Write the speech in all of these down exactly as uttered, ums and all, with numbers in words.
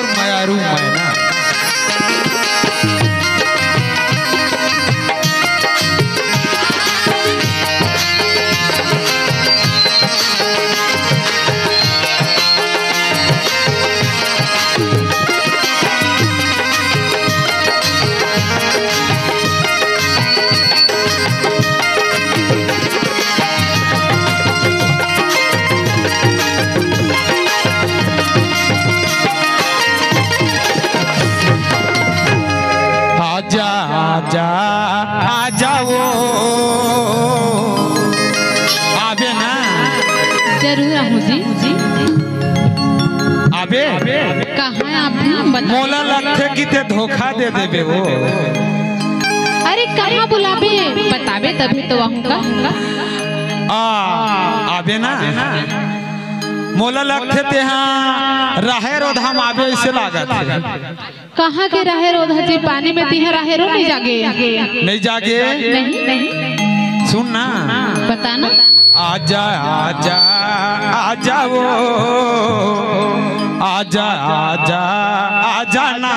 मयारू मैना। आजा, आजा, आजा वो। आबे ना? जरूर आहूँ जी। आबे? कहाँ आप भी? बता। मोला लगथे कि ते धोखा दे देबे वो। अरे कहाँ बुलाबे? बताबे तभी तो आहूँ का। आ, आबे ना? मोला लगथे तेहा राहेर ओधा म आबे अइसे लागत हे। कहाँ के राहेर ओधा जी? पानी में तिहा राहेरो नइ जागे। नइ जागे? नहीं, नहीं। सुन ना। बता ना। आजा, आजा, आजा वो। आजा, आजा, आजा ना।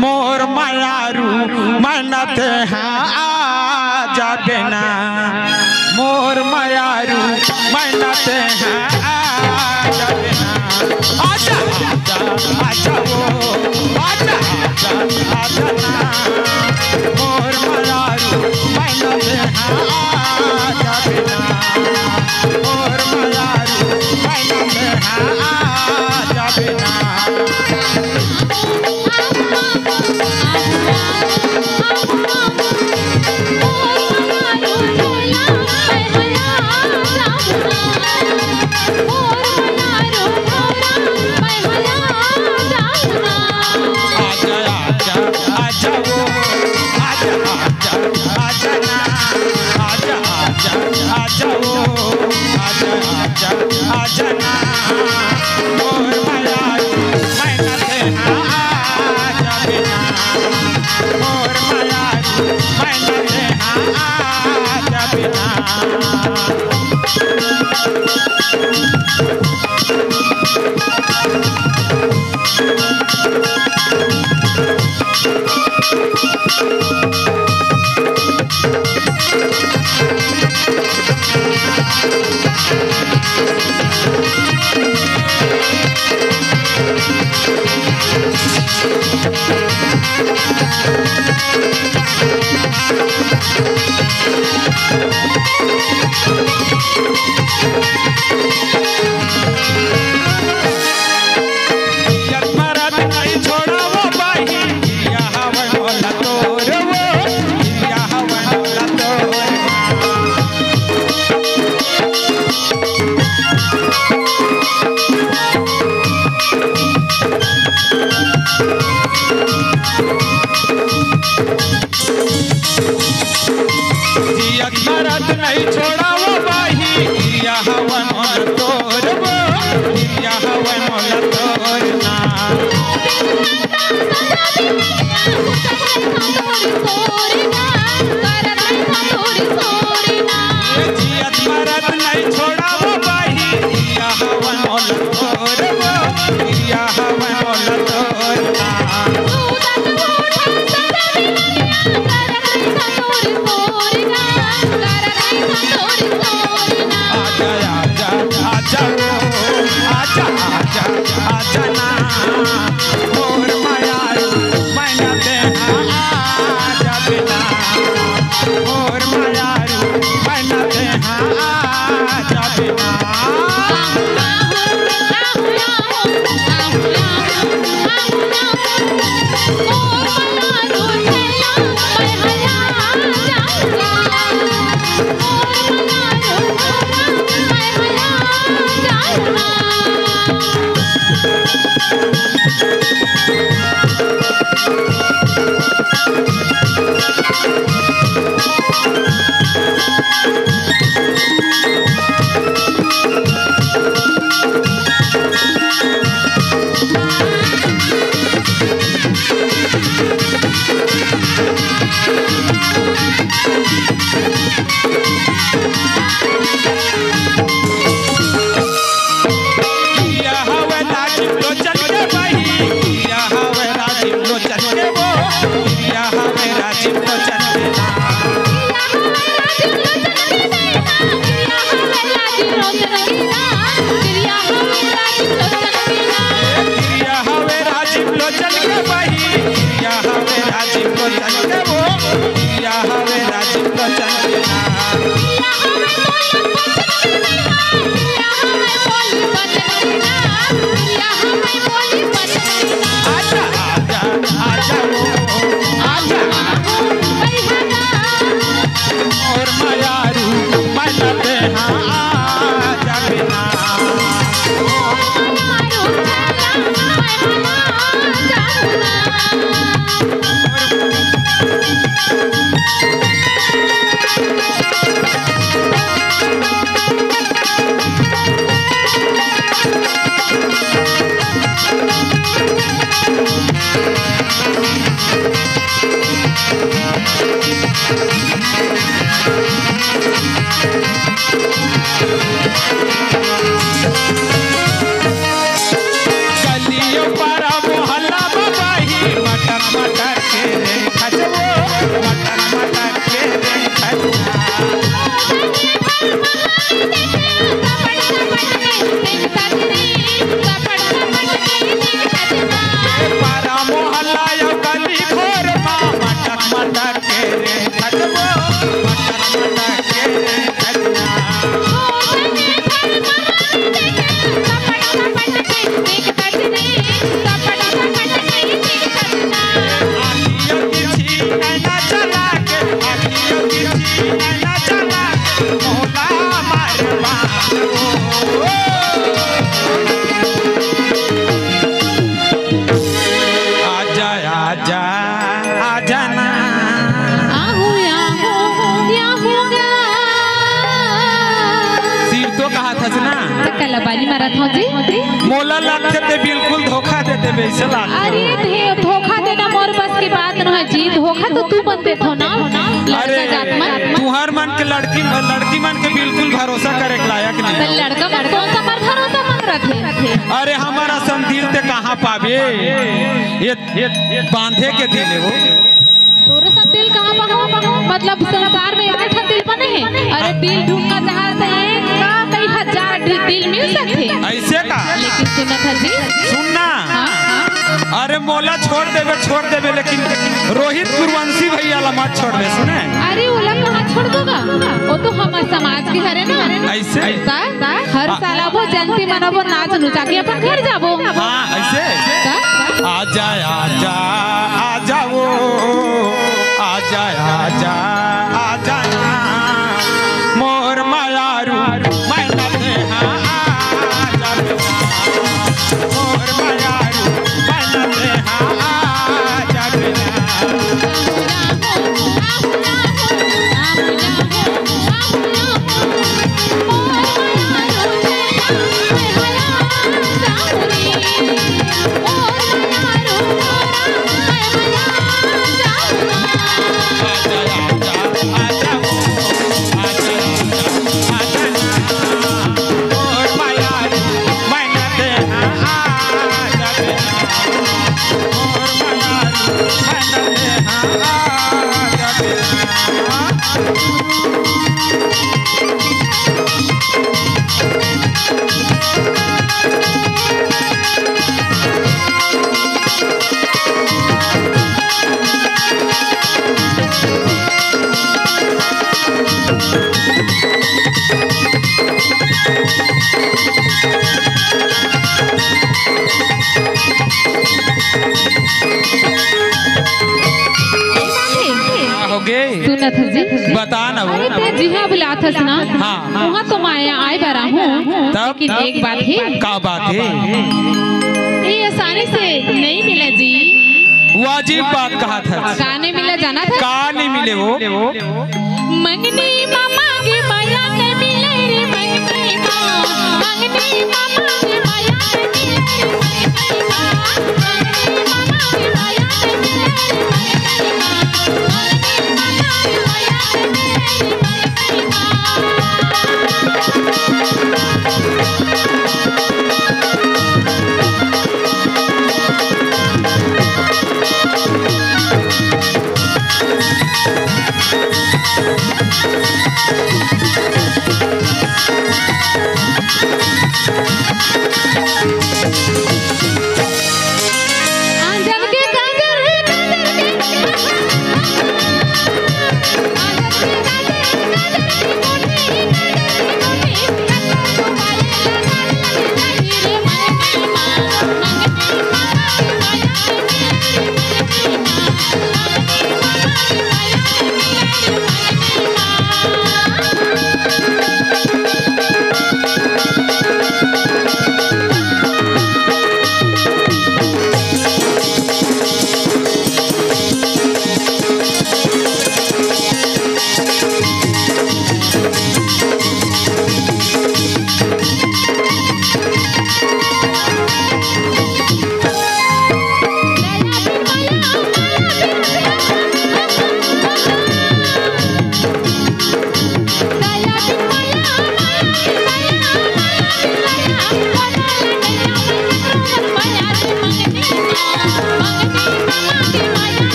मोर मयारू मैना तेहा आ जाबे ना। मोर मयारू मैना तेहा आ जाबे ना। आजा, आजा, आजा वो। आजा, आजा, आजा ना। मोर मयारू मैना तेहा आ जाबे ना। मोर मयारू मैना तेहा आ जाबे ना। आजा, आजा, आजा वो, आजा, आजा, आजा ना, आजा, आजा, आजा वो, आजा, आजा, आजा ना, मोर मयारू मैना तेहा आ जाबे ना, मोर मयारू मैना तेहा आ जाबे ना। जी? मोला लगथे ते बिल्कुल धोखा देते वैसे लगथे। अरे, धोखा देना मोर बस की बात नोहे जी। धोखा तो तुमन देथो ना, लड़का अरे, जात मन। तुहर मन के लड़की, लड़की मन के बिल्कुल भरोसा करे के लायक नहीं तो है। लड़का मन कौन सा पर भरोसा मन रखे? अरे, हमर असन दिल ते कहाँ पाबे? ये, ये बांधे के दिल हे वो। तोर सब दिल कहाँ पाबो? मतलब, संसार में एक ठन दिल बने हे। अरे, दिल ढूंढ का जहाँ से एक का कई हजार दिल, दिल मिल सकथे। ऐसे का? लेकिन सुनत हस जी। सुन ना। हाँ, हाँ। अरे, मोला छोड़ देबे, छोड़ देबे, लेकिन रोहित कुरवंशी भैया ला मत छोड़बे, सुने? अरे, ओला कहाँ छोड़ दूंगा? वो तो हमर समाज के हरे ना। ऐसे? ता, ता, हर आ- साल आबो, जयंती मनाबो, नाच नुचा के अपन घर जाबो। हाँ, ऐसे? ता? आजा, आजा, आजा वो, आजा, आजा, आजा ना, मोर मयारू, मैं न देहा, आजा बिना, मोर मयारू, मैं न देहा, आजा बिना। का होगे? सुनत हस जी? बता ना वो। अरे, तैं जिहाँ बुलात हस ना, हाँ। उहाँ तो मैं आए बर आहूँ। तब? लेकिन एक बात हे। का बात हे? ये आसानी से नहीं मिले जी। वो अजीब बात कहत हस। का नहीं मिले, जानत हस? का नहीं मिले वो? मंगनी मा मांगे मया नहीं मिले रे, मंगनी मा, मंगनी मा मांगे